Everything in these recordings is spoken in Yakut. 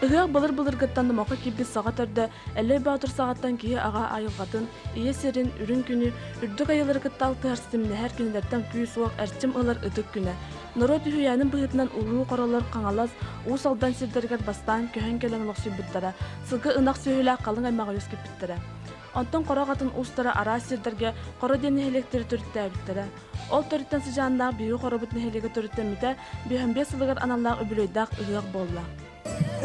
Ыһыах былыр-былыргыттан номоххо киирбит саҕа төрдө Эллэй Боотур саҕаттан киһи аҕа айылҕатын, ийэ сирин, үрүҥ күнү, үрдүк айылары кытта алтыһар ситимнэһэр кинилэртэн күүс-уох, эрчим ылар ытык күнэ. Норуот үһүйээнин быһыытынан улуу хоролор Хаҥалас, Уус Алдан сирдэригэр бастаан көһөн кэлэн олохсуйбуттара, сылгы ынах сүөһүлээх халыҥ аймаҕы үөскэппиттэрэ. Онтон хоро аҕатын уустара араас сирдэргэ Хоро диэн нэһилиэктэри төрүттээбиттэрэ. Ол төрүттэн сыдьааннаах биһиги Хоробут нэһилиэгэ төрүттэммитэ 55 сылыгар аналлаах үбүлүөйдээх ыһыах буолла.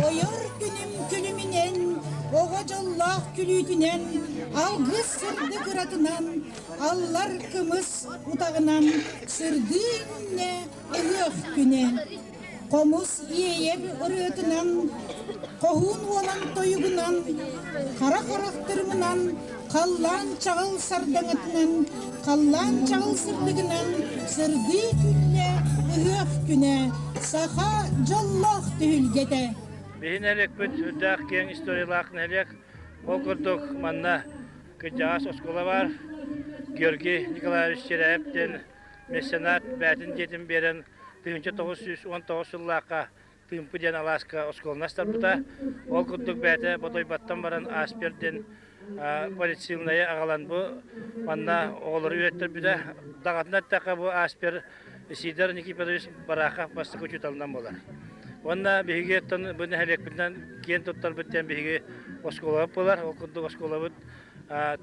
Ойор күнүм күлүмүнэн, оҕо дьоллоох күлүүтүнэн, алгыс сырдык ыратынан, аллар кымыс утаҕынан сырдыы үүннэ ыһыах күнэ. Хомус иэйэр ырыатынан, хоһуун уолан тойугунан, хара харахтарымынан, халлаан чаҕыл сардаҥатынан, халлаан чаҕыл сырдыгынан сырдыы күннэ ыһыах күнэ, саха дьоллоох түһүлгэтэ. Биһи нэһилиэкпит сүрдээх киэҥ историялаах нэһилиэк. Ол курдук манна кырдьаҕас оскуола баар. Георгий Николаевич Чирээп диэн меценат бээтин дьиэтин биэрэн 1919 сыллаахха Тыымпы диэн алааска оскуоланы астарбыта. Ол курдук бэйэтэ Бодойботтон баран Аспер диэн политсыылынайы аҕалан бу манна оҕолору үөрэттэрбитэ. Даҕатына эттэххэ бу Аспер Сидор Никифорович Барахов бастакы учууталынан буолар. Уонна биһиги оттон бу нэһилиэкпитинэн киэн туттарбыт диэн биһиги оскуолабыт буолар. Ол курдук оскуолабыт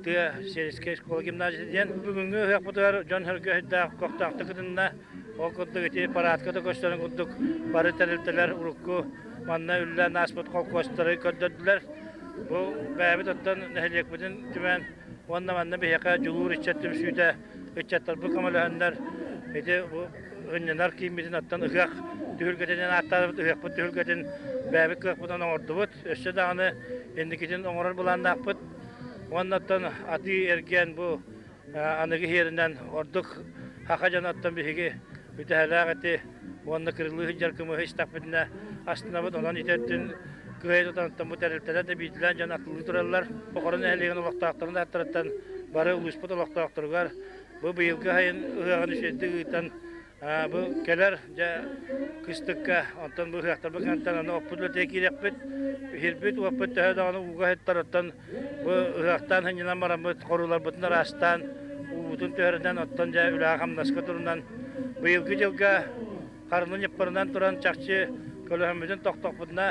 тыа сельскэй школа гимназия диэн бүгүҥҥү ыһыахпытыгар дьон сөргөһүйдээх көхтөөхтүк кытынна. Ол курдук ити парадка да көстөрүн курдук бары тэрилтэлэр урукку манна үллээн ааспыт холкуостары көрдөрдүлэр. Бу бэйэбит оттон нэһилиэкпитин түмэн уонна манна биһиэхэ дьулуур ыччат түмсүүтэ ыччаттарбыт көмөлөһөннөр ити бу ынньанар кииммитин оттон ыһыах түһүлгэтинэн ааттаабыт ыһыахпыт түһүлгэтин бэйэбит кыахпытынан оҥордубут. Өссө даҕаны инникитин оҥорор былааннаахпыт. Уонна оттон атыы-эргиэн бу аныгы иһиэринэн ордук саха дьоно оттон биһиги үтэһэлээх эти уонна кырылыы сылдьар кымыһы истэхпитинэ астынабыт. Онон ити өттүн кыайа тутан оттон бу тэрилтэлэр да биирдиилээн дьон атылыы тураллар. Хоро нэһилиэгин олохтоохторун ааттарыттан бары улууспут олохтоохторугар бу быйылгы сайын ыһыаҕын үчүгэйдик ыытан Бу кэлэр дьэ кыстыкка, онтон бу ыһыахтарбыт кэнниттэн аны оппут үлэтигэр киириэхпит. Иһирбит уоппут төһө даҕаны ууга сыттар, оттон бу ыһыахтаан сынньанан бараммыт, хорууларбытын ыраастаан, уубутун түһэринэн, оттон дьэ үлэҕэ-хамнаска турунан, быйылгы дьылга харыны ньыппарынан туран чахчы көлөһөммүтүн тохтохпутуна,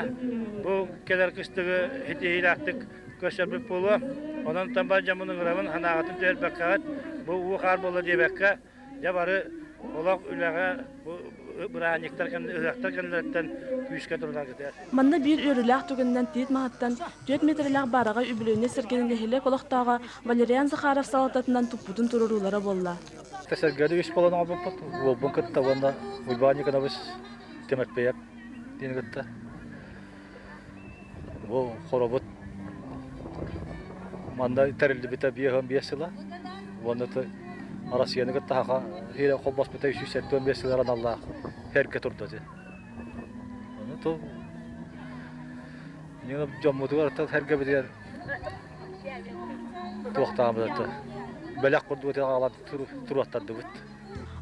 бу кэлэр кыстыгы ситиһиилээхтик көрсөрбүт буолуо. Онон бар дьоммун ыҥырабын, санааҕытын түһэрбэккэҕит, бу уу-хаар буолла диэбэккэ, Дьэ бары олох үлэҕэ бу бырааһынньыктар ыһыахтар кэннилэриттэн күүскэ турунаргытыгар. Манна биир үөрүүлээх түгэнинэн тиит маһыттан 4 миэтэрэлээх баараҕай үбүлүөйнэй сэргэни нэһилиэк олохтооҕо Валериан Захаров салалтатынан туппутун туруоруулара буолла. Сэргэни үс буолан оҥорбуппут. Уолбун кытта уонна Уйбаан Никонович Тимофеев диэни кытта. Бу хоробут манна тэриллибитэ 55 сыла. Уонна Россияны кытта саха иһирэ холбоспута 375 сылыгар аналлаах сэргэ турда ити. Ону тыл дьоммутугар сэргэбитигэр туохтаабыт бэлэх курдук аҕалан туруоттардыбыт.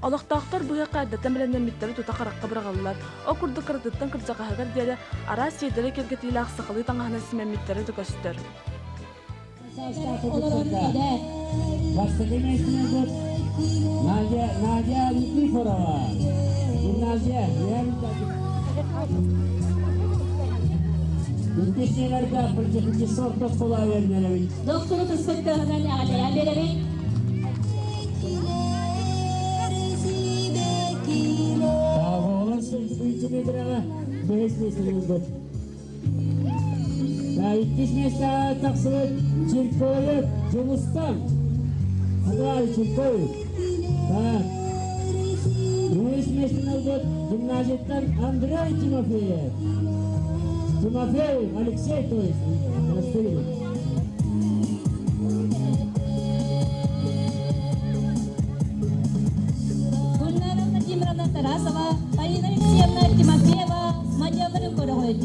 Олохтоохтор быһыахха эрдэттэн бэлэмнэммиттэри тута харахха быраҕаллар. Ол курдук кыратыттан кырдьаҕаһыгар диэри араас сиэдэрэй киэргэтиилээх сахалыы таҥаһынан симэммиттэрэ да көстөр. Бастакы миэстэни Надя, Надя Никифорова. Гимназия, Иккис нүөмэргэ политехническай орто оскуола үөрэнэбит. Доктору туспут кыһынан эҕэрдэлээн биэрэбит. Оҕолор сантиметраҕа бэһис миэстэни ылбыт. Иккис миэстэҕэ тахсыбыт Чиркоев Дьулустан. Хадыай Чиркоев. Так. Үһүс миэстэни ылбыт гимназияттан Андрей Тимофеев. Тимофеев Алексей, то есть. Прости. Гульнара Владимировна Тарасова, Полина Алексеевна Тимофеева мадьалларын көрөҕүт.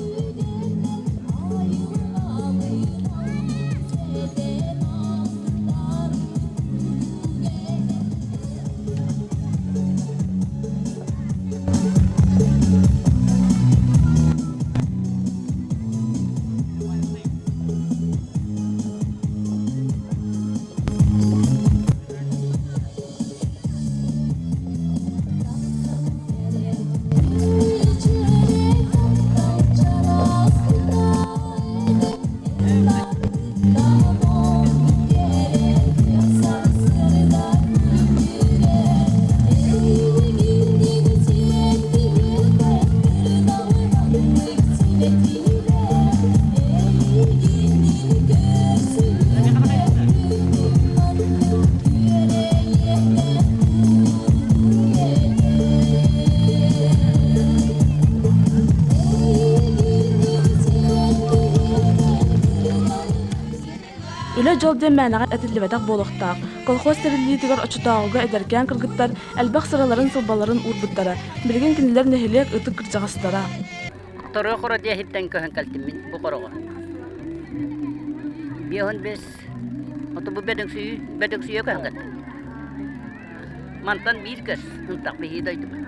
Үлэ дьол диэн мээнэҕэ этиллибэтэх буолуохтаах. Колхоз тэриллиитигэр оччотооҕуга эдэркээн кыргыттар элбэх сыраларын-сылбаларын уурбуттара. Билигин кинилэр нэһилиэк ытык кырдьаҕастара. Торуо хоро диэһиттэн көһөн кэлтим мин бу хороҕо. Биэһин бес ото бу бөдөҥсүйүү бөдөҥсүйэ көһөн кэлтим. Мантан биир көс ынтах биһии дойдубут.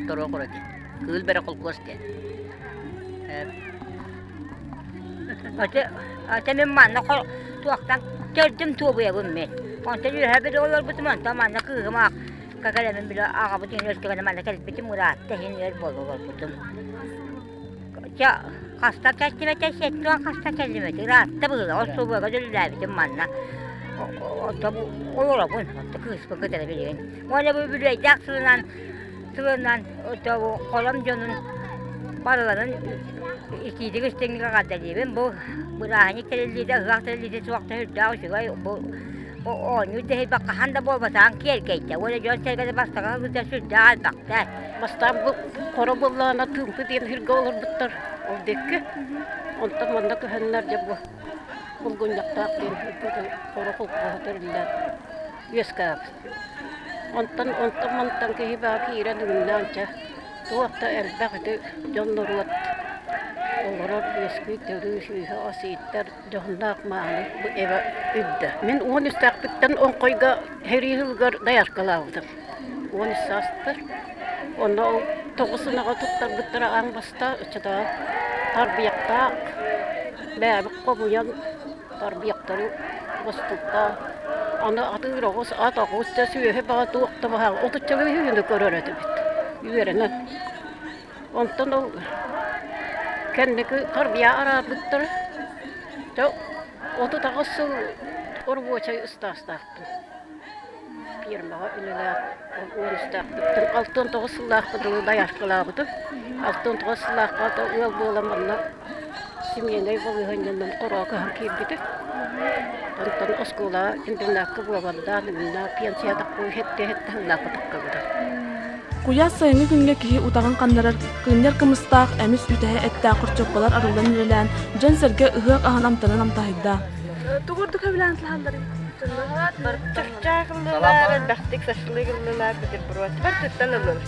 Торуо хоро диэн. Кыыл бэрэ холкуос диэн. Ате мин манна туохтан төрдүм туобуйабын мин. Онтон үөһэ били олорбутум, онтон манна кыыһым аах кэлэмин били аҕабыт иһин өлтөгөнө манна кэлбитим ыраатта иһин өр буола олорбутум. Чэ хаста кэлтибэтэ сеттуон хаста кэллибэтэ ыраатта быһыылаах остуолга дөлүлээбитим манна. Оттон олоробун, оттон кыыспын кытары билигин. Уонна бу үбүлүөйдээх сылынан сылынан холом дьонун барыларын итиитик истиҥник эҕэрдэлиибин. Бу бырааһынньык тэриллиитэ, ыһыах тэриллиитэ суох да сүрдээх үчүгэй. Бу оонньуур дэһийбэх хаһан да буолбатаҕын киэркэйдэ. Уонна дьон-сэргэ бастакы сылдьар сүрдээх элбэхтэр. Бастаан бу хоро буоллаҕына Тыымпы диэн сиргэ олорбуттар ол диэки. Онтон манна көһөннөр дьэ бу Булгунньахтаах диэн хоро холкуоһа тэриллэн үөскээбит. Онтон онтон-мантан киһи баа киирэн үҥнээн чэ туох да элбэх ити дьон-норуот олорор үөскүү төрүү сүүһэ ас ииттэр дьоһуннаах мааны бу эбэ үрдэ. Мин 13-тээхпиттэн оҥхойго сэрии сылыгар дояркалаабытым. 13 саастар. Онно ол тоҕус ынаҕы туттарбыттара аан бастаан ыччатаҕа тарбыйахтаах бэйэбит хомуйан тарбыйахтары бостукка аны атыыр оҕус ат оҕус да сүөһү баҕа туох да баһаҕа отуччалыы үһүнү көрөр этибит үөрэнэн онтон ол кэнники тарбыйа араарбыттара дьэ 38 сыл оробуочай ыстаастаахпын фирмаҕа үлэлээх уон үстээхпиттэн 69 сыллаахпын дылы дояркалаабытым 69 сыллаахха ыал буолан манна Семейнай балаһыанньанан хороҕо көһөн киирбитим. Онтон оскуолаҕа интернакка буолардаан инна пенсиятахпын иһиттэ-иһиттэ сыллаахха таххыбытым. Куйаас сайыҥҥы күҥҥэ киһи утаҕын ханнарар, кыынньар кымыстаах, эмис үтэһэ эттээх хорчуоппалар арыллан үлэлээн, дьон-сэргэ ыһыах аһын амтанын амтаһыйда. Тугу ордук сөбүлээн сылаһалларый? Чахчаах ыллылар, элбэхтик шашлык ыллылар, бутерброд. Бартыттан ыллылар.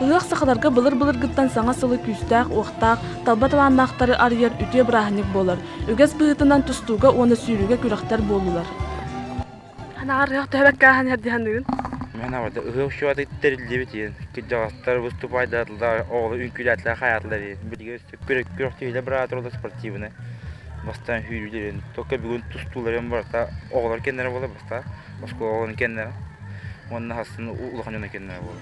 Ыһыах сахаларга былыр-былыргыттан саҥа сылы күүстээх-уохтаах, талба талааннаахтары арыйар үтүө бырааһынньык буолар. Үгэс быһыытынан тустууга уонна сүүрүүгэ күрэхтэр буоллулар. Анаҕар ыһыах төһөбөккө аһан иһэрдиһаныгын? Мен абата ыһыах шуаты тэриллибит диэн кырдьаҕастар выступайдаатылар, оҕолор үҥкүүлээтилэр, хайаатылар диэн. Билигин күрэх түһүлэ быраатыр спортивный бастаан сүүрүүлэрин только бүгүн тустууларын барыта оҕолор кэннэрэ буолар бастаан оскуола оҕолорун кэннэрэ уонна хасын улахан дьоно кэннэрэ буолар.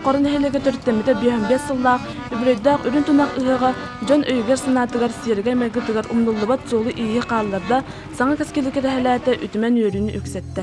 Хоро нэһилиэгэ төрүттэммитэ 55 сыллаах үбүлүөйдээх Үрүҥ Тунах ыһыаҕа дьон өйүгэр-санаатыгар, сиэригэр-майгытыгар умнуллубат суолу-ииһи хаалларда, саҥа кэскили кэрэһэлээтэ, үтүмэн үөрүүнү үксэттэ.